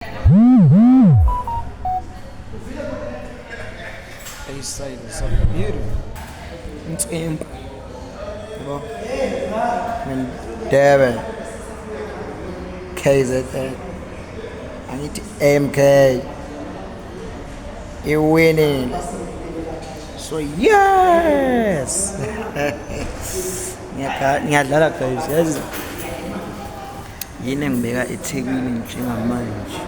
East side is so beautiful. Intswempu. Yabo. Durban. KZN. Angithi MK. Iwinile. So yes. Ngiyadlala guys. Yazi yini engibeka eThekwini njengamanje.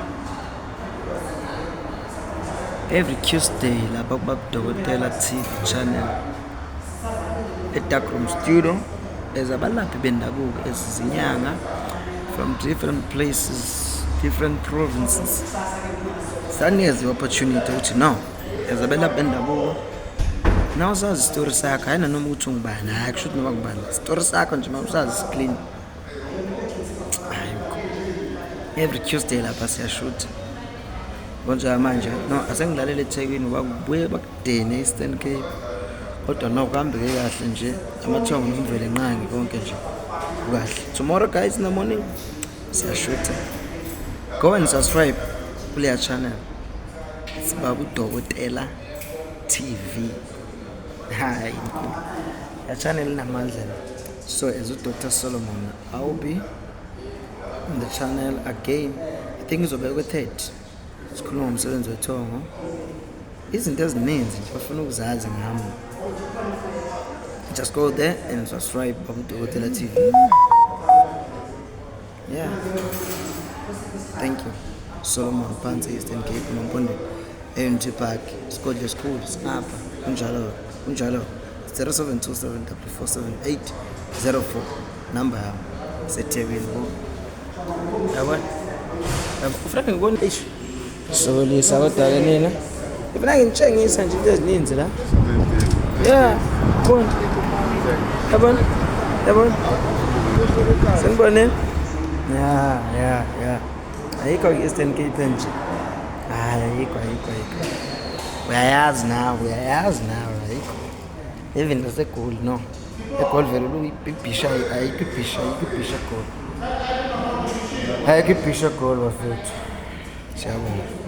Every Tuesday lapha kuBabudokotela TV channel e-Dark Room Studio as abalaphi bendabuko ezizinyanga from different places, different provinces. Sanikeza i-opportunity ukuthi no, as abelaphi bendabuko na usazi isitori sakho, hayi nanoma ukuthi ungubani, hayi kusho ukuthi noma ngubani, isitori sakho nje uma usazi si-clean. Hayi, every Tuesday lapha siyashutha. Konje manje no asengidlalele eThekwini ngoba kubuye bakudene e-Eastern Cape, kodwa no kuhambeke kahle nje, amathongo noMvelinqangi konke nje kukahle. Tomorrow guys in the morning siyashutha. Go and subscribe kuleya channel, it's Babu Dokotela TV. Hayi, mkhulu, ya channel inamandla. So as uDr Solomon, I will be on the channel again. I think izobe kwe-third, sikhuluma ngomsebenzi wethongo, izinto ezininzi nje bafuna ukuzazi ngami. Just go there and subscribe, Babu Dokotela TV. Yeah, thank you. Solomon phansi, Eastern Cape, Mampondweni, e-Unity Park, isigodlo esikhulu singapha. Kunjalo, kunjalo. 0727 478 04 number yami seThekwini bo. Yabona, yabo, ufuna ngibone. Eish, sokolisa kodwa-ke nina, ifuna nginitshengisa nje into ezininzi la. Yeah, khona, yabona, yabona, senibonile. Ya, ayikho i-Eastern Cape nje, hayi, ayikho, ayikho, ayikho. Uyayazi nawe, uyayazi nawe, ayikho even naseGoli. No, eGoli vele ibhisha, ayikho ibhisha, ayikho ibhisha eGoli, ayikho ibhisha eGoli bafethu. Siyabonga.